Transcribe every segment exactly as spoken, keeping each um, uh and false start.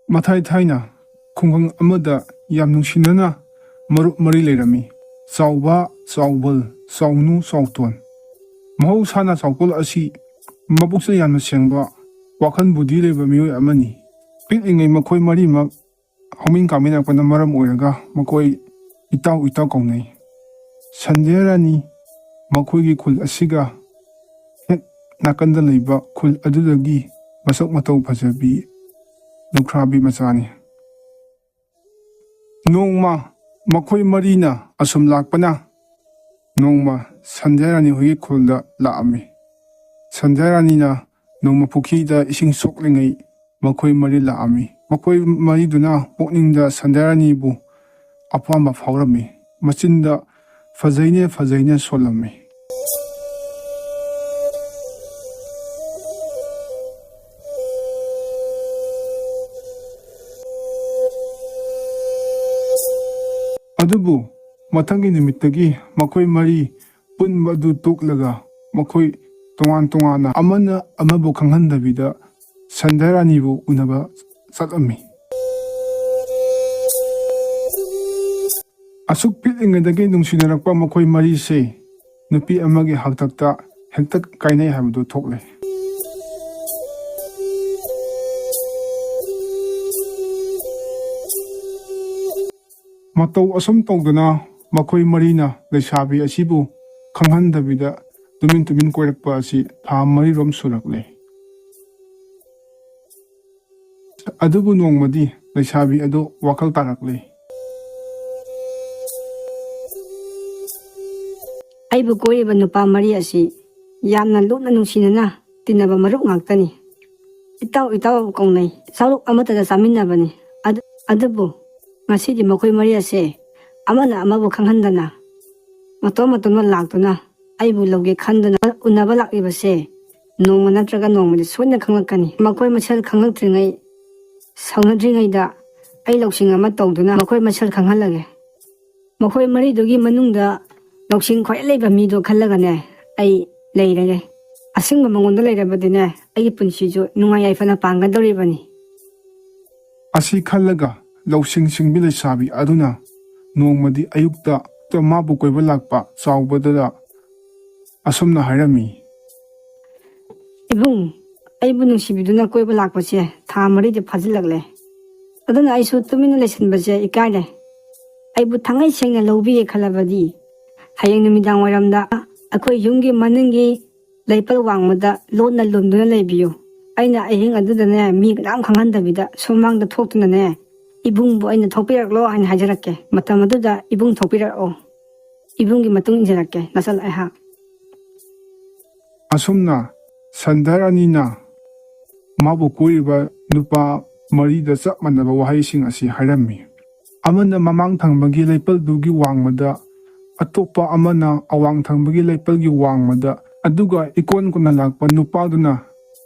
ꯃꯊꯥꯏ ꯊꯥꯏꯅ ꯈꯨꯡꯒꯪ ꯑꯃꯗ ꯌꯥꯝ ꯅꯨꯡꯁꯤꯅꯅ ꯃꯔꯨꯞ ꯃꯔꯤ ꯂꯩꯔꯝꯃꯤ꯫ ꯆꯥꯎꯕ, ꯆꯥꯎꯕꯜ, ꯆꯥꯎꯅꯨ, ꯆꯥꯎꯇꯣꯟ꯫ ꯃꯍꯧꯁꯥꯅ ꯆꯥꯎꯕꯜ ꯑꯁꯤ ꯃꯕꯨꯛꯁꯨ ꯌꯥꯝꯅ ꯁꯦꯡꯕ, ꯋꯥꯈꯜ ꯕꯨꯙꯤ ꯂꯩꯕ ꯃꯤꯑꯣꯏ ꯑꯃꯅꯤ꯫ ꯄꯤꯛꯂꯤꯉꯩ ꯃꯈꯣꯏ ꯃꯔꯤꯃꯛ ꯍꯧꯃꯤꯟ ꯀꯥꯃꯤꯟꯅꯔꯛꯄꯅ ꯃꯔꯝ ꯑꯣꯏꯔꯒ ꯃꯈꯣꯏ ꯏꯇꯥꯎ ꯏꯇꯥꯎ ꯀꯧꯅꯩ꯫ ꯁꯟꯙ꯭ꯌꯥ ꯔꯥꯅꯤ ꯃꯈꯣꯏꯒꯤ ꯈꯨꯜ ꯑꯁꯤꯒ ꯍꯦꯛ ꯅꯥꯀꯟꯗ ꯂꯩꯕ ꯈꯨꯜ ꯑꯗꯨꯗꯒꯤ ꯃꯁꯛ ꯃꯇꯧ ꯐꯖꯕꯤ ꯂꯨꯈ꯭ꯔꯥꯕꯤ ꯃꯆꯥꯅꯤ꯫ ꯅꯣꯡꯃ ꯃꯈꯣꯏ ꯃꯔꯤꯅ ꯑꯁꯨꯝ ꯂꯥꯛꯄꯅ ꯅꯣꯡꯃ ꯁꯟꯙ꯭ꯌꯥ ꯔꯥꯅꯤ ꯍꯣꯏꯒꯤ ꯈꯨꯜꯗ ꯂꯥꯛꯑꯝꯃꯤ꯫ ꯁꯟꯙ꯭ꯌꯥ ꯔꯥꯅꯤꯅ ꯅꯣꯡꯃ ꯄꯨꯈ꯭ꯔꯤꯗ ꯏꯁꯤꯡ ꯁꯣꯛꯂꯤꯉꯩ ꯃꯈꯣꯏ ꯃꯔꯤ ꯂꯥꯛꯑꯝꯃꯤ꯫ ꯃꯈꯣꯏ ꯃꯔꯤꯗꯨꯅ ꯄꯨꯛꯅꯤꯡꯗ ꯁꯟꯙ꯭ꯌꯥ ꯔꯥꯅꯤꯕꯨ ꯑꯄꯥꯝꯕ ꯐꯥꯎꯔꯝꯃꯤ꯫ ꯃꯆꯤꯟꯗ "ꯐꯖꯩꯅꯦ, ꯐꯖꯩꯅꯦ" ꯁꯣꯜꯂꯝꯃꯤ꯫ ꯑꯗꯨꯕꯨ ꯃꯊꯪꯒꯤ ꯅꯨꯃꯤꯠꯇꯒꯤ ꯃꯈꯣꯏ ꯃꯔꯤ ꯄꯨꯟꯕ ꯑꯗꯨ ꯇꯣꯛꯂꯒ ꯃꯈꯣꯏ ꯇꯣꯉꯥꯟ ꯇꯣꯉꯥꯟꯅ ꯑꯃꯅ ꯑꯃꯕꯨ ꯈꯪꯍꯟꯗꯕꯤꯗ ꯁꯟꯙ꯭ꯌꯥ ꯔꯥꯅꯤꯕꯨ ꯎꯅꯕ ꯆꯠꯂꯝꯃꯤ꯫ ꯑꯁꯨꯛ ꯄꯤꯛꯂꯤꯉꯩꯗꯒꯤ ꯅꯨꯡꯁꯤꯅꯔꯛꯄ ꯃꯈꯣꯏ ꯃꯔꯤꯁꯦ ꯅꯨꯄꯤ ꯑꯃꯒꯤ ꯍꯥꯛꯇꯛꯇ ꯍꯦꯛꯇ ꯀꯥꯏꯅꯩ ꯍꯥꯏꯕꯗꯨ ꯊꯣꯛꯂꯦ꯫ ꯃꯇꯧ ꯑꯁꯨꯝ ꯇꯧꯗꯅ ꯃꯈꯣꯏ ꯃꯔꯤꯅ ꯂꯩꯁꯥꯕꯤ ꯑꯁꯤꯕꯨ ꯈꯪꯍꯟꯗꯕꯤꯗ ꯇꯨꯃꯤꯟ ꯇꯨꯃꯤꯟ ꯀꯣꯏꯔꯛꯄ ꯑꯁꯤ ꯊꯥ ꯃꯔꯤꯔꯣꯝ ꯁꯨꯔꯛꯂꯦ꯫ ꯑꯗꯨꯕꯨ ꯅꯣꯡꯃꯗꯤ ꯂꯩꯁꯥꯕꯤ ꯑꯗꯨ ꯋꯥꯈꯜ ꯇꯥꯔꯛꯂꯦ꯫ ꯑꯩꯕꯨ ꯀꯣꯏꯔꯤꯕ ꯅꯨꯄꯥ ꯃꯔꯤ ꯑꯁꯤ ꯌꯥꯝꯅ ꯂꯨꯞꯅ ꯅꯨꯡꯁꯤꯅꯅ ꯇꯤꯟꯅꯕ ꯃꯔꯨꯞ ꯉꯥꯛꯇꯅꯤ꯫ ꯏꯇꯥꯎ ꯏꯇꯥꯎ ꯀꯧꯅꯩ, ꯆꯥꯂꯨꯛ ꯑꯃꯠꯇꯗ ꯆꯥꯃꯤꯟꯅꯕꯅꯤ꯫ ꯑꯗꯨ-, ꯑꯗꯨꯕꯨ ꯉꯁꯤꯗꯤ ꯃꯈꯣꯏ ꯃꯔꯤ ꯑꯁꯦ ꯑꯃꯅ ꯑꯃꯕꯨ ꯈꯪꯍꯟꯗꯅ ꯃꯇꯣꯝ ꯃꯇꯣꯝꯗ ꯂꯥꯛꯇꯨꯅ ꯑꯩꯕꯨ ꯂꯧꯒꯦ ꯈꯟꯗꯨꯅ ꯎꯅꯕ ꯂꯥꯛꯂꯤꯕꯁꯦ ꯅꯣꯡꯃ ꯅꯠꯇ꯭ꯔꯒ ꯅꯣꯡꯃꯗꯤ ꯁꯣꯏꯗꯅ ꯈꯪꯂꯛꯀꯅꯤ꯫ ꯃꯈꯣꯏ ꯃꯁꯦꯜ ꯈꯪꯂꯛꯇ꯭ꯔꯤꯉꯩ, ꯁꯥꯎꯅꯗ꯭ꯔꯤꯉꯩꯗ ꯑꯩ ꯂꯧꯁꯤꯡ ꯑꯃ ꯇꯧꯗꯨꯅ ꯃꯈꯣꯏ ꯃꯁꯦꯜ ꯈꯪꯍꯜꯂꯒꯦ꯫ ꯃꯈꯣꯏ ꯃꯔꯤꯗꯨꯒꯤ ꯃꯅꯨꯡꯗ ꯂꯧꯁꯤꯡ ꯈ꯭ꯋꯥꯏ ꯂꯩꯕ ꯃꯤꯗꯣ ꯈꯜꯂꯒꯅꯦ ꯑꯩ ꯂꯩꯔꯒꯦ꯫ ꯑꯁꯦꯡꯕ ꯃꯉꯣꯟꯗ ꯂꯩꯔꯕꯗꯤꯅꯦ ꯑꯩꯒꯤ ꯄꯨꯟꯁꯤꯁꯨ ꯅꯨꯡꯉꯥꯏ ꯌꯥꯏꯐꯅ ꯄꯥꯟꯒꯗꯧꯔꯤꯕꯅꯤ꯫ ꯑꯁꯤ ꯈꯜꯂꯒ ꯂꯧꯁꯤꯡ ꯁꯤꯡꯕꯤ ꯂꯩꯁꯥꯕꯤ ꯑꯗꯨꯅ ꯅꯣꯡꯃꯗꯤ ꯑꯌꯨꯛꯇ ꯃꯥꯕꯨ ꯀꯣꯏꯕ ꯂꯥꯛꯄ ꯆꯥꯎꯕꯗꯨꯗ ꯑꯁꯨꯝꯅ ꯍꯥꯏꯔꯝꯃꯤ꯫ "ꯏꯕꯨꯡ, ꯑꯩꯕꯨ ꯅꯨꯡꯁꯤꯕꯤꯗꯨꯅ ꯀꯣꯏꯕ ꯂꯥꯛꯄꯁꯦ ꯊꯥ ꯃꯔꯤꯗꯤ ꯐꯥꯖꯤꯜꯂꯛꯂꯦ꯫ ꯑꯗꯨꯅ ꯑꯩꯁꯨ ꯇꯨꯃꯤꯟꯅ ꯂꯩꯁꯤꯟꯕꯁꯦ ꯏꯀꯥꯏꯔꯦ꯫ ꯑꯩꯕꯨ ꯊꯥꯡꯉꯩ ꯁꯦꯡꯅ ꯂꯧꯕꯤꯒꯦ ꯈꯜꯂꯕꯗꯤ ꯍꯌꯦꯡ ꯅꯨꯃꯤꯗꯥꯡ ꯋꯥꯏꯔꯝꯗ ꯑꯩꯈꯣꯏ ꯌꯨꯝꯒꯤ ꯃꯅꯤꯡꯒꯤ ꯂꯩꯄꯜ ꯋꯥꯡꯃꯗ ꯂꯣꯠꯅ ꯂꯨꯝꯗꯨꯅ ꯂꯩꯕꯤꯌꯨ꯫ ꯑꯩꯅ ꯑꯍꯤꯡ ꯑꯗꯨꯗꯅꯦ ꯃꯤ ꯀꯅꯥꯝ ꯈꯪꯍꯟꯗꯕꯤꯗ ꯁꯨꯃꯥꯡꯗ ꯊꯣꯛꯇꯨꯅꯅꯦ ꯏꯕꯨꯡꯕꯨ ꯑꯩꯅ ꯊꯣꯛꯄꯤꯔꯛꯂꯣ ꯍꯥꯏꯅ ꯍꯥꯏꯖꯔꯛꯀꯦ꯫ ꯃꯇꯝ ꯑꯗꯨꯗ ꯏꯕꯨꯡ ꯊꯣꯛꯄꯤꯔꯛꯑꯣ꯫ ꯏꯕꯨꯡꯒꯤ ꯃꯇꯨꯡ ꯏꯟꯖꯔꯛꯀꯦ ꯅꯆꯜ ꯑꯩꯍꯥꯛ"꯫ ꯑꯁꯨꯝꯅ ꯁꯟꯗꯔ ꯑꯅꯤꯅ ꯃꯥꯕꯨ ꯀꯣꯏꯔꯤꯕ ꯅꯨꯄꯥ ꯃꯔꯤꯗ ꯆꯞ ꯃꯥꯟꯅꯕ ꯋꯥꯍꯩꯁꯤꯡ ꯑꯁꯤ ꯍꯥꯏꯔꯝꯃꯤ꯫ ꯑꯃꯅ ꯃꯃꯥꯡ ꯊꯪꯕꯒꯤ ꯂꯩꯄꯜꯗꯨꯒꯤ ꯋꯥꯡꯃꯗ, ꯑꯇꯣꯞꯄ ꯑꯃꯅ ꯑꯋꯥꯡ ꯊꯪꯕꯒꯤ ꯂꯩꯄꯜꯒꯤ ꯋꯥꯡꯃꯗ, ꯑꯗꯨꯒ ꯏꯀꯣꯟ ꯀꯣꯟꯅ ꯂꯥꯛꯄ ꯅꯨꯄꯥꯗꯨꯅ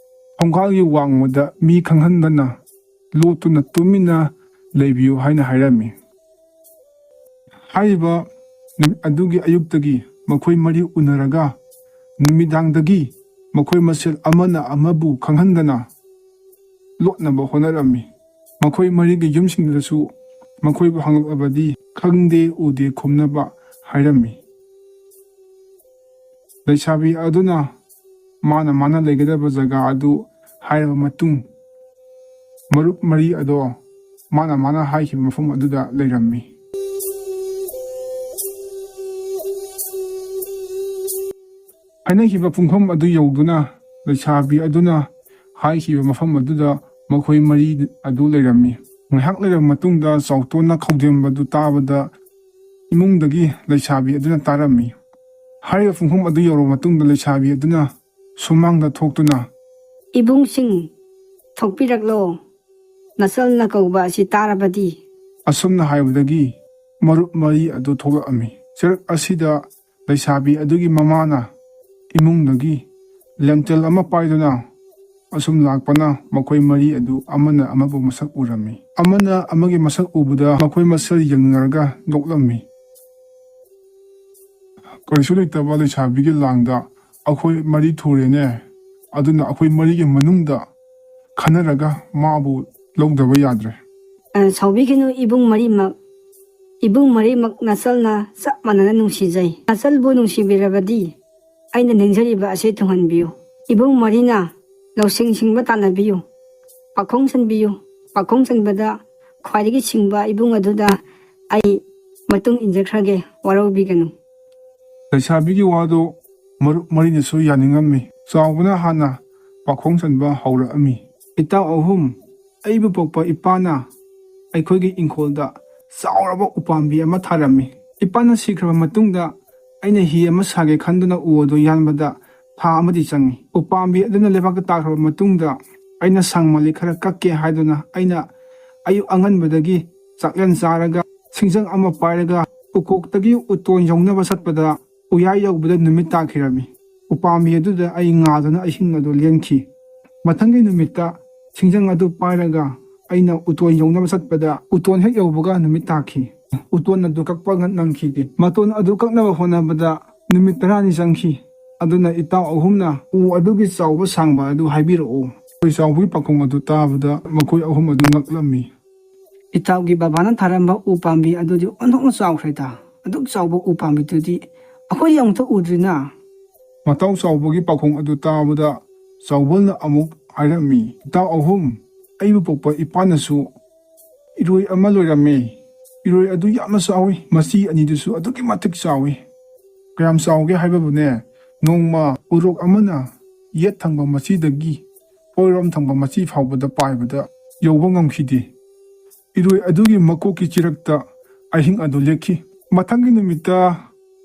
ꯊꯣꯡꯒꯥꯜꯒꯤ ꯋꯥꯡꯃꯗ ꯃꯤ ꯈꯪꯍꯟꯗꯅ ꯂꯣꯠꯇꯨꯅ ꯇꯨꯃꯤꯟꯅ ꯂꯩꯕꯤꯌꯨ ꯍꯥꯏꯅ ꯍꯥꯏꯔꯝꯃꯤ꯫ ꯍꯥꯏꯔꯤꯕ ꯅꯨꯃꯤꯠ ꯑꯗꯨꯒꯤ ꯑꯌꯨꯛꯇꯒꯤ ꯃꯈꯣꯏ ꯃꯔꯤ ꯎꯅꯔꯒ ꯅꯨꯃꯤꯗꯥꯡꯗꯒꯤ ꯃꯈꯣꯏ ꯃꯁꯦꯜ ꯑꯃꯅ ꯑꯃꯕꯨ ꯈꯪꯍꯟꯗꯅ ꯂꯣꯠꯅꯕ ꯍꯣꯠꯅꯔꯝꯃꯤ꯫ ꯃꯈꯣꯏ ꯃꯔꯤꯒꯤ ꯌꯨꯝꯁꯤꯡꯗꯁꯨ ꯃꯈꯣꯏꯕꯨ ꯍꯪꯂꯛꯂꯕꯗꯤ ꯈꯪꯗꯦ ꯎꯗꯦ ꯈꯨꯝꯅꯕ ꯍꯥꯏꯔꯝꯃꯤ꯫ ꯂꯩꯁꯥꯕꯤ ꯑꯗꯨꯅ ꯃꯥꯅ ꯃꯥꯅ ꯂꯩꯒꯗꯕ ꯖꯒꯥ ꯑꯗꯨ ꯍꯥꯏꯔꯕ ꯃꯇꯨꯡ ꯃꯔꯨꯞ ꯃꯔꯤ ꯑꯗꯣ ꯃꯥꯅ ꯃꯥꯅ ꯍꯥꯏꯈꯤꯕ ꯃꯐꯝ ꯑꯗꯨꯗ ꯂꯩꯔꯝꯃꯤ꯫ ꯍꯥꯏꯅꯈꯤꯕ ꯄꯨꯡꯐꯝ ꯑꯗꯨ ꯌꯧꯗꯨꯅ ꯂꯩꯁꯥꯕꯤ ꯑꯗꯨꯅ ꯍꯥꯏꯈꯤꯕ ꯃꯐꯝ ꯑꯗꯨꯗ ꯃꯈꯣꯏ ꯃꯔꯤ ꯑꯗꯨ ꯂꯩꯔꯝꯃꯤ꯫ ꯉꯥꯏꯍꯥꯛ ꯂꯩꯔꯕ ꯃꯇꯨꯡꯗ ꯆꯥꯎꯇꯣꯟꯅ ꯈꯧꯗꯦꯝꯕꯗꯨ ꯇꯥꯕꯗ ꯏꯃꯨꯡꯗꯒꯤ ꯂꯩꯁꯥꯕꯤ ꯑꯗꯨꯅ ꯇꯥꯔꯝꯃꯤ꯫ ꯍꯥꯏꯔꯤꯕ ꯄꯨꯡꯐꯝ ꯑꯗꯨ ꯌꯧꯔꯕ ꯃꯇꯨꯡꯗ ꯂꯩꯁꯥꯕꯤ ꯑꯗꯨꯅ ꯁꯨꯃꯥꯡꯗ ꯊꯣꯛꯇꯨꯅ, "ꯏꯕꯨꯡꯁꯤꯡ, ꯊꯣꯛꯄꯤꯔꯛꯂꯣ, ꯅꯆꯜꯅ ꯀꯧꯕ ꯑꯁꯤ ꯇꯥꯔꯕꯗꯤ?" ꯑꯁꯨꯝꯅ ꯍꯥꯏꯕꯗꯒꯤ ꯃꯔꯨꯞ ꯃꯔꯤ ꯑꯗꯨ ꯊꯣꯛꯂꯛꯑꯝꯃꯤ꯫ ꯆꯔꯛ ꯑꯁꯤꯗ ꯂꯩꯁꯥꯕꯤ ꯑꯗꯨꯒꯤ ꯃꯃꯥꯅ ꯏꯃꯨꯡꯗꯒꯤ ꯂꯦꯝꯇꯦꯜ ꯑꯃ ꯄꯥꯏꯗꯨꯅ ꯑꯁꯨꯝ ꯂꯥꯛꯄꯅ ꯃꯈꯣꯏ ꯃꯔꯤ ꯑꯗꯨ ꯑꯃꯅ ꯑꯃꯕꯨ ꯃꯁꯛ ꯎꯔꯝꯃꯤ꯫ ꯑꯃꯅ ꯑꯃꯒꯤ ꯃꯁꯛ ꯎꯕꯗ ꯃꯈꯣꯏ ꯃꯁꯦꯜ ꯌꯦꯡꯅꯔꯒ ꯅꯣꯛꯂꯝꯃꯤ꯫ "ꯀꯔꯤꯁꯨ ꯂꯩꯇꯕ ꯂꯩꯁꯥꯕꯤꯒꯤ ꯂꯥꯡꯗ ꯑꯩꯈꯣꯏ ꯃꯔꯤ ꯊꯨꯔꯦꯅꯦ꯫ ꯑꯗꯨꯅ ꯑꯩꯈꯣꯏ ꯃꯔꯤꯒꯤ ꯃꯅꯨꯡꯗ ꯈꯟꯅꯔꯒ ꯃꯥꯕꯨ ꯂꯧꯗꯕ ꯌꯥꯗ꯭ꯔꯦ"꯫ ꯑ, ꯁꯥꯎꯕꯤꯒꯅꯨ, ꯏꯕꯨꯡ ꯃꯔꯤꯃꯛ, ꯏꯕꯨꯡ ꯃꯔꯤꯃꯛ ꯅꯆꯜꯅ ꯆꯞ ꯃꯥꯟꯅꯅ ꯅꯨꯡꯁꯤꯖꯩ꯫ ꯅꯆꯜꯕꯨ ꯅꯨꯡꯁꯤꯕꯤꯔꯕꯗꯤ ꯑꯩꯅ ꯅꯤꯡꯖꯔꯤꯕ ꯑꯁꯤ ꯊꯨꯡꯍꯟꯕꯤꯌꯨ꯫ ꯏꯕꯨꯡ ꯃꯔꯤꯅ ꯂꯧꯁꯤꯡ ꯁꯤꯡꯕ ꯇꯥꯟꯅꯕꯤꯌꯨ꯫ ꯄꯥꯈꯣꯡ ꯆꯟꯕꯤꯌꯨ꯫ ꯄꯥꯈꯣꯡ ꯆꯟꯕꯗ ꯈ꯭ꯋꯥꯏꯗꯒꯤ ꯁꯤꯡꯕ ꯏꯕꯨꯡ ꯑꯗꯨꯗ ꯑꯩ ꯃꯇꯨꯡ ꯏꯟꯖꯈ꯭ꯔꯒꯦ, ꯋꯥꯔꯧꯕꯤꯒꯅꯨ꯫ ꯂꯩꯁꯥꯕꯤꯒꯤ ꯋꯥꯗꯨ ꯃꯔꯨꯞ ꯃꯔꯤꯅꯁꯨ ꯌꯥꯅꯤꯡꯉꯝꯃꯤ꯫ ꯆꯥꯎꯕꯅ ꯍꯥꯟꯅ ꯄꯥꯈꯣꯡ ꯆꯟꯕ ꯍꯧꯔꯛꯑꯝꯃꯤ꯫ ꯏꯇꯥꯎ ꯑꯍꯨꯝ, ꯑꯩꯕꯨ ꯄꯣꯛꯄ ꯏꯄꯥꯅ ꯑꯩꯈꯣꯏꯒꯤ ꯏꯪꯈꯣꯜꯗ ꯆꯥꯎꯔꯕ ꯎꯄꯥꯝꯕꯤ ꯑꯃ ꯊꯥꯔꯝꯃꯤ꯫ ꯏꯄꯥꯅ ꯁꯤꯈ꯭ꯔꯕ ꯃꯇꯨꯡꯗ ꯑꯩꯅ ꯍꯤ ꯑꯃ ꯁꯥꯒꯦ ꯈꯟꯗꯨꯅ ꯎ ꯑꯗꯨ ꯌꯥꯟꯕꯗ ꯊꯥ ꯑꯃꯗꯤ ꯆꯪꯉꯤ꯫ ꯎꯄꯥꯝꯕꯤ ꯑꯗꯨꯅ ꯂꯩꯕꯥꯛꯇ ꯇꯥꯈ꯭ꯔꯕ ꯃꯇꯨꯡꯗ ꯑꯩꯅ ꯁꯪ ꯃꯥꯂꯤ ꯈꯔ ꯀꯛꯀꯦ ꯍꯥꯏꯗꯨꯅ ꯑꯩꯅ ꯑꯌꯨꯛ ꯑꯉꯟꯕꯗꯒꯤ ꯆꯥꯛꯂꯦꯟ ꯆꯥꯔꯒ ꯁꯤꯡꯖꯪ ꯑꯃ ꯄꯥꯏꯔꯒ ꯎꯀꯣꯛꯇꯒꯤ ꯎꯇꯣꯟ ꯌꯧꯅꯕ ꯆꯠꯄꯗ ꯎꯌꯥꯏ ꯌꯧꯕꯗ ꯅꯨꯃꯤꯠ ꯇꯥꯈꯤꯔꯝꯃꯤ꯫ ꯎꯄꯥꯝꯕꯤ ꯑꯗꯨꯗ ꯑꯩ ꯉꯥꯗꯨꯅ ꯑꯍꯤꯡ ꯑꯗꯨ ꯂꯦꯟꯈꯤ꯫ ꯃꯊꯪꯒꯤ ꯅꯨꯃꯤꯠꯇ ꯁꯤꯡꯖꯪ ꯑꯗꯨ ꯄꯥꯏꯔꯒ ꯑꯩꯅ ꯎꯇꯣꯟ ꯌꯧꯅꯕ ꯆꯠꯄꯗ ꯎꯇꯣꯟ ꯍꯦꯛ ꯌꯧꯕꯒ ꯅꯨꯃꯤꯠ ꯇꯥꯈꯤ꯫ ꯎꯇꯣꯟ ꯑꯗꯨ ꯀꯛꯄ ꯉ-, ꯅꯪꯈꯤꯗꯦ꯫ ꯃꯇꯣꯟ ꯑꯗꯨ ꯀꯛꯅꯕ ꯍꯣꯠꯅꯕꯗ ꯅꯨꯃꯤꯠ ꯇꯔꯥꯅꯤ ꯆꯪꯈꯤ꯫ ꯑꯗꯨꯅ ꯏꯇꯥꯎ ꯑꯍꯨꯝꯅ ꯎ ꯑꯗꯨꯒꯤ ꯆꯥꯎꯕ ꯁꯥꯡꯕ ꯑꯗꯨ ꯍꯥꯏꯕꯤꯔꯛꯑꯣ꯫ ꯑꯩꯈꯣꯏ ꯆꯥꯎꯕꯒꯤ ꯄꯥꯈꯣꯡ ꯑꯗꯨ ꯇꯥꯕꯗ ꯃꯈꯣꯏ ꯑꯍꯨꯝ ꯑꯗꯨ ꯉꯛꯂꯝꯃꯤ꯫ ꯏꯇꯥꯎꯒꯤ ꯕꯕꯥꯅ ꯊꯥꯔꯝꯕ ꯎ ꯄꯥꯝꯕꯤ ꯑꯗꯨꯗꯤ ꯑꯣꯟꯊꯣꯛꯅ ꯆꯥꯎꯈ꯭ꯔꯦꯗ꯫ ꯑꯗꯨꯛ ꯆꯥꯎꯕ ꯎ ꯄꯥꯝꯕꯤꯗꯨꯗꯤ ꯑꯩꯈꯣꯏꯗꯤ ꯑꯃꯨꯛꯇ ꯎꯗ꯭ꯔꯤꯅ꯫ ꯃꯇꯥꯎ ꯆꯥꯎꯕꯒꯤ ꯄꯥꯈꯣꯡ ꯑꯗꯨ ꯇꯥꯕꯗ ꯆꯥꯎꯕꯜꯅ ꯑꯃꯨꯛ ꯍꯥꯏꯔꯝꯃꯤ, "ꯏꯇꯥꯎ ꯑꯍꯨꯝ, ꯑꯩꯕꯨ ꯄꯣꯛꯄ ꯏꯄꯥꯅꯁꯨ ꯏꯔꯣꯏ ꯑꯃ ꯂꯣꯏꯔꯝꯃꯤ꯫ ꯏꯔꯣꯏ ꯑꯗꯨ ꯌꯥꯝꯅ ꯆꯥꯎꯏ꯫ ꯃꯆꯤ ꯑꯅꯤꯗꯨꯁꯨ ꯑꯗꯨꯛꯀꯤ ꯃꯇꯤꯛ ꯆꯥꯎꯏ꯫ ꯀꯌꯥꯝ ꯆꯥꯎꯒꯦ ꯍꯥꯏꯕꯕꯨꯅꯦ, ꯅꯣꯡꯃ ꯎꯔꯣꯛ ꯑꯃꯅ ꯌꯦꯠ ꯊꯪꯕ ꯃꯆꯤꯗꯒꯤ ꯑꯣꯏꯔꯣꯝ ꯊꯪꯕ ꯃꯆꯤ ꯐꯥꯎꯕꯗ ꯄꯥꯏꯕꯗ ꯌꯧꯕ ꯉꯝꯈꯤꯗꯦ꯫ ꯏꯔꯣꯏ ꯑꯗꯨꯒꯤ ꯃꯀꯣꯛꯀꯤ ꯆꯤꯔꯛꯇ ꯑꯍꯤꯡ ꯑꯗꯨ ꯂꯦꯛꯈꯤ꯫ ꯃꯊꯪꯒꯤ ꯅꯨꯃꯤꯠꯇ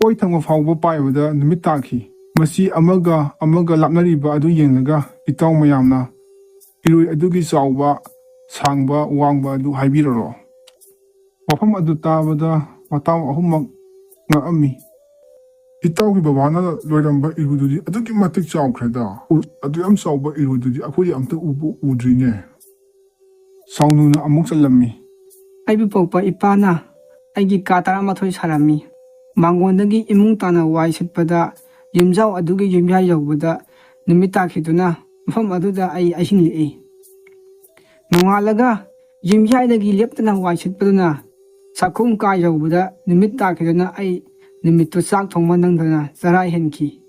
ꯑꯣꯏ ꯊꯪꯕ ꯐꯥꯎꯕ ꯄꯥꯏꯕꯗ ꯅꯨꯃꯤꯠ ꯇꯥꯈꯤ꯫ ꯃꯆꯤ ꯑꯃꯒ ꯑꯃꯒ ꯂꯥꯞꯅꯔꯤꯕ ꯑꯗꯨ ꯌꯦꯡꯂꯒ ꯏꯇꯥꯎ ꯃꯌꯥꯝꯅ ꯏꯔꯣꯏ ꯑꯗꯨꯒꯤ ꯆꯥꯎꯕ, ꯁꯥꯡꯕ, ꯋꯥꯡꯕ ꯑꯗꯨ ꯍꯥꯏꯕꯤꯔꯔꯣ?" ꯋꯥꯐꯝ ꯑꯗꯨ ꯇꯥꯕꯗ ꯃꯇꯥꯎ ꯑꯍꯨꯝꯃꯛ ꯉꯛꯑꯝꯃꯤ꯫ "ꯏꯇꯥꯎꯒꯤ ꯕꯕꯥꯅ ꯂꯣꯏꯔꯝꯕ ꯏꯔꯨꯗꯨꯗꯤ ꯑꯗꯨꯛꯀꯤ ꯃꯇꯤꯛ ꯆꯥꯎꯈ꯭ꯔꯦꯗ꯫ ꯎ-, ꯑꯗꯨ ꯌꯥꯝ ꯆꯥꯎꯕ ꯏꯔꯨꯗꯨꯗꯤ ꯑꯩꯈꯣꯏꯗꯤ ꯑꯝꯇ ꯎꯕꯨ ꯎꯗ꯭ꯔꯤꯅꯦ꯫" ꯁꯥꯎꯅꯨꯅ ꯑꯃꯨꯛ ꯆꯜꯂꯝꯃꯤ꯫ ꯑꯩꯕꯨ ꯄꯣꯛꯄ ꯏꯄꯥꯅ ꯑꯩꯒꯤ ꯀꯥ ꯇꯔꯥꯃꯥꯊꯣꯏ ꯁꯥꯔꯝꯃꯤ꯫ ꯃꯥꯡꯒꯣꯟꯗꯒꯤ ꯏꯃꯨꯡ ꯇꯥꯅ ꯋꯥꯏ ꯁꯤꯠꯄꯗ ꯌꯨꯝꯖꯥꯎ ꯑꯗꯨꯒꯤ ꯌꯨꯝꯌꯥꯏ ꯌꯧꯕꯗ ꯅꯨꯃꯤꯠ ꯇꯥꯈꯤꯗꯨꯅ ꯃꯐꯝ ꯑꯗꯨꯗ ꯑꯩ ꯑꯍꯤꯡ ꯂꯦꯛꯏ꯫ ꯅꯣꯡꯉꯥꯜꯂꯒ ꯌꯨꯝꯌꯥꯏꯗꯒꯤ ꯂꯦꯞꯇꯅ ꯋꯥꯏ ꯁꯤꯠꯄꯗꯨꯅ ꯆꯥꯛꯈꯨꯝ ꯀꯥ ꯌꯧꯕꯗ ꯅꯨꯃꯤꯠ ꯇꯥꯈꯤꯗꯨꯅ ꯑꯩ ꯅꯨꯃꯤꯠꯇꯨ ꯆꯥꯛ ꯊꯣꯡꯕ ꯅꯪꯗꯅ ꯆꯔꯥ ꯍꯦꯟꯈꯤ꯫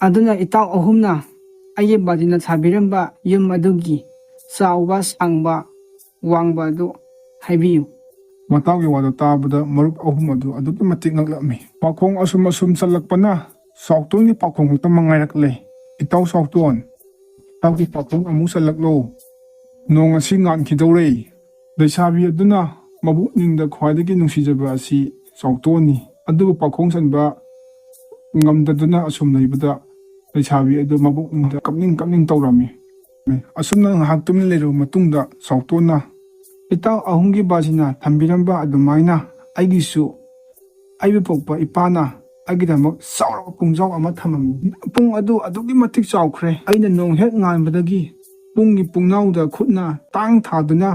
ꯑꯗꯨꯅ ꯏꯇꯥꯎ ꯑꯍꯨꯝꯅ ꯑꯩꯒꯤ ꯕꯥꯖꯤꯅ ꯁꯥꯕꯤꯔꯝꯕ ꯌꯨꯝ ꯑꯗꯨꯒꯤ ꯆꯥꯎꯕ, ꯁꯥꯡꯕ, ꯋꯥꯡꯕ ꯑꯗꯨ ꯍꯥꯏꯕꯤꯌꯨ꯫ ꯃꯇꯥꯎꯒꯤ ꯋꯥꯗꯨ ꯇꯥꯕꯗ ꯃꯔꯨꯞ ꯑꯍꯨꯝ ꯑꯗꯨ ꯑꯗꯨꯛꯀꯤ ꯃꯇꯤꯛ ꯉꯛꯂꯝꯃꯤ꯫ ꯄꯥꯈꯣꯡ ꯑꯁꯨꯝ ꯑꯁꯨꯝ ꯆꯠꯂꯛꯄꯅ ꯆꯥꯎꯇꯣꯟꯒꯤ ꯄꯥꯈꯣꯡ ꯈꯛꯇ ꯃꯉꯥꯏꯔꯛꯂꯦ꯫ "ꯏꯇꯥꯎ ꯆꯥꯎꯇꯣꯟ, ꯏꯇꯥꯎꯒꯤ ꯄꯥꯈꯣꯡ ꯑꯃꯨꯛ ꯆꯠꯂꯛꯂꯣ꯫ ꯅꯣꯡ ꯑꯁꯤ ꯉꯥꯟꯈꯤꯗꯧꯔꯦ꯫" ꯂꯩꯁꯥꯕꯤ ꯑꯗꯨꯅ ꯃꯕꯨꯛꯅꯤꯡꯗ ꯈ꯭ꯋꯥꯏꯗꯒꯤ ꯅꯨꯡꯁꯤꯖꯕ ꯑꯁꯤ ꯆꯥꯎꯇꯣꯟꯅꯤ꯫ ꯑꯗꯨꯕꯨ ꯄꯥꯈꯣꯡ ꯆꯟꯕ ꯉꯝꯗꯗꯨꯅ ꯑꯁꯨꯝ ꯂꯩꯕꯗ ꯂꯩꯁꯥꯕꯤ ꯑꯗꯨ ꯃꯕꯨꯛꯅꯤꯡꯗ ꯀꯞꯅꯤꯡ ꯀꯞꯅꯤꯡ ꯇꯧꯔꯝꯃꯤ꯫ ꯑꯁꯨꯝꯅ ꯉꯥꯏꯍꯥꯛ ꯇꯨꯃꯤꯟꯅ ꯂꯩꯔꯕ ꯃꯇꯨꯡꯗ ꯆꯥꯎꯇꯣꯟꯅ, "ꯏꯇꯥꯎ ꯑꯍꯨꯝꯒꯤ ꯕꯥꯖꯤꯅ ꯊꯝꯕꯤꯔꯝꯕ ꯑꯗꯨꯃꯥꯏꯅ ꯑꯩꯒꯤꯁꯨ ꯑꯩꯕꯨ ꯄꯣꯛꯄ ꯏꯄꯥꯅ ꯑꯩꯒꯤꯗꯃꯛ ꯆꯥꯎꯔꯕ ꯄꯨꯡꯖꯥꯎ ꯑꯃ ꯊꯝꯃꯝꯃꯤ꯫ ꯄꯨꯡ ꯑꯗꯨ ꯑꯗꯨꯛꯀꯤ ꯃꯇꯤꯛ ꯆꯥꯎꯈ꯭ꯔꯦ꯫ ꯑꯩꯅ ꯅꯣꯡ ꯍꯦꯛ ꯉꯥꯟꯕꯗꯒꯤ ꯄꯨꯡꯒꯤ ꯄꯨꯡꯅꯥꯎꯗ ꯈꯨꯠꯅ ꯇꯥꯡ ꯊꯥꯗꯨꯅ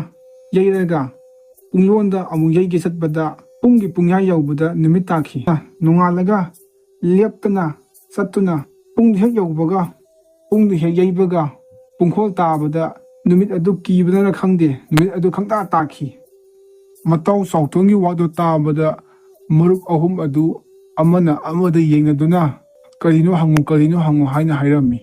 ꯌꯩꯔꯒ ꯄꯨꯡꯂꯣꯟꯗ ꯑꯃꯨꯛ ꯌꯩꯒꯦ ꯆꯠꯄꯗ ꯄꯨꯡꯒꯤ ꯄꯨꯡꯌꯥꯏ ꯌꯧꯕꯗ ꯅꯨꯃꯤꯠ ꯇꯥꯈꯤ꯫ ꯅꯣꯡꯉꯥꯜꯂꯒ ꯂꯦꯞꯇꯅ ꯆꯠꯇꯨꯅ ꯄꯨꯡ ꯍꯦꯛ ꯌꯧꯕꯒ ꯄꯨꯡꯗꯨ ꯍꯦꯛ ꯌꯩꯕꯒ ꯄꯨꯡꯈꯣꯜ ꯇꯥꯕꯗ ꯅꯨꯃꯤꯠ ꯑꯗꯨ ꯀꯤꯕꯅꯔ ꯈꯪꯗꯦ, ꯅꯨꯃꯤꯠ ꯑꯗꯨ ꯈꯪꯇꯥ ꯇꯥꯈꯤ꯫" ꯃꯇꯥꯎ ꯆꯥꯎꯇꯣꯟꯒꯤ ꯋꯥꯗꯨ ꯇꯥꯕꯗ ꯃꯔꯨꯞ ꯑꯍꯨꯝ ꯑꯗꯨ ꯑꯃꯅ ꯑꯃꯗ ꯌꯦꯡꯅꯗꯨꯅ, "ꯀꯔꯤꯅꯣ ꯍꯪꯉꯨ, ꯀꯔꯤꯅꯣ ꯍꯪꯉꯨ" ꯍꯥꯏꯅ ꯍꯥꯏꯔꯝꯃꯤ꯫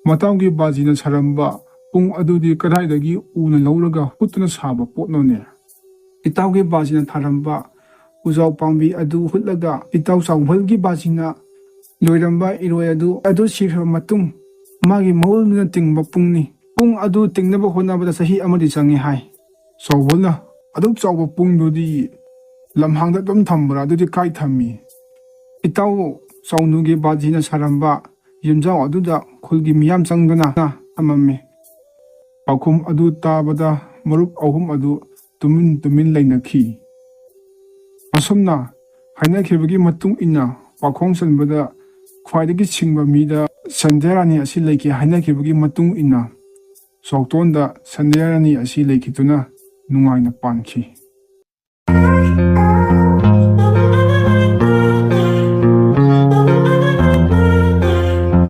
ꯃꯇꯥꯎꯒꯤ ꯕꯥꯖꯤꯅ ꯁꯥꯔꯝꯕ ꯄꯨꯡ ꯑꯗꯨꯗꯤ ꯀꯗꯥꯏꯗꯒꯤ ꯎꯅ ꯂꯧꯔꯒ ꯍꯨꯠꯇꯨꯅ ꯁꯥꯕ ꯄꯣꯠꯅꯣꯅꯦ? ꯏꯇꯥꯎꯒꯤ ꯕꯥꯖꯤꯅ ꯊꯥꯔꯝꯕ ꯎꯖꯥꯎ ꯄꯥꯝꯕꯤ ꯑꯗꯨ ꯍꯨꯠꯂꯒ ꯏꯇꯥꯎ ꯆꯥꯎꯕꯜꯒꯤ ꯕꯥꯖꯤꯅ ꯂꯣꯏꯔꯝꯕ ꯏꯔꯣꯏ ꯑꯗꯨ, ꯑꯗꯨ ꯁꯤꯈ꯭ꯔꯕ ꯃꯇꯨꯡ ꯃꯥꯒꯤ ꯃꯍꯨꯜꯗꯨꯅ ꯇꯤꯡꯕ ꯄꯨꯡꯅꯤ꯫ ꯄꯨꯡ ꯑꯗꯨ ꯇꯤꯡꯅꯕ ꯍꯣꯠꯅꯕꯗ ꯆꯍꯤ ꯑꯃꯗꯤ ꯆꯪꯉꯤ ꯍꯥꯏ꯫ ꯆꯥꯎꯕꯜꯅ, "ꯑꯗꯨꯛ ꯆꯥꯎꯕ ꯄꯨꯡꯗꯨꯗꯤ ꯂꯝꯍꯥꯡꯗ ꯑꯗꯨꯝ ꯊꯝꯕ꯭ꯔꯥ? ꯑꯗꯨꯗꯤ ꯀꯥꯏ ꯊꯝꯃꯤ?" ꯏꯇꯥꯎ ꯆꯥꯎꯅꯨꯒꯤ ꯕꯥꯖꯤꯅ ꯁꯥꯔꯝꯕ ꯌꯨꯝꯖꯥꯎ ꯑꯗꯨꯗ ꯈꯨꯜꯒꯤ ꯃꯤꯌꯥꯝ ꯆꯪꯗꯨꯅ ꯊꯝꯃꯝꯃꯤ꯫ ꯄꯥꯎꯈꯨꯝ ꯑꯗꯨ ꯇꯥꯕꯗ ꯃꯔꯨꯞ ꯑꯍꯨꯝ ꯑꯗꯨ ꯇꯨꯃꯤꯟ ꯇꯨꯃꯤꯟ ꯂꯩꯅꯈꯤ꯫ ꯑꯁꯨꯝꯅ ꯍꯥꯏꯅꯈꯤꯕꯒꯤ ꯃꯇꯨꯡ ꯏꯟꯅ ꯄꯥꯈꯣꯡ ꯆꯟꯕꯗ ꯈ꯭ꯋꯥꯏꯗꯒꯤ ꯁꯤꯡꯕ ꯃꯤꯗ ꯁꯟꯙ꯭ꯌꯥ ꯔꯥꯅꯤ ꯑꯁꯤ ꯂꯩꯈꯤ ꯍꯥꯏꯅꯈꯤꯕꯒꯤ ꯃꯇꯨꯡ ꯏꯟꯅ ꯆꯥꯎꯇꯣꯟꯗ ꯁꯟꯙ꯭ꯌꯥ ꯔꯥꯅꯤ ꯑꯁꯤ ꯂꯩꯈꯤꯗꯨꯅ ꯅꯨꯡꯉꯥꯏꯅ ꯄꯥꯟꯈꯤ꯫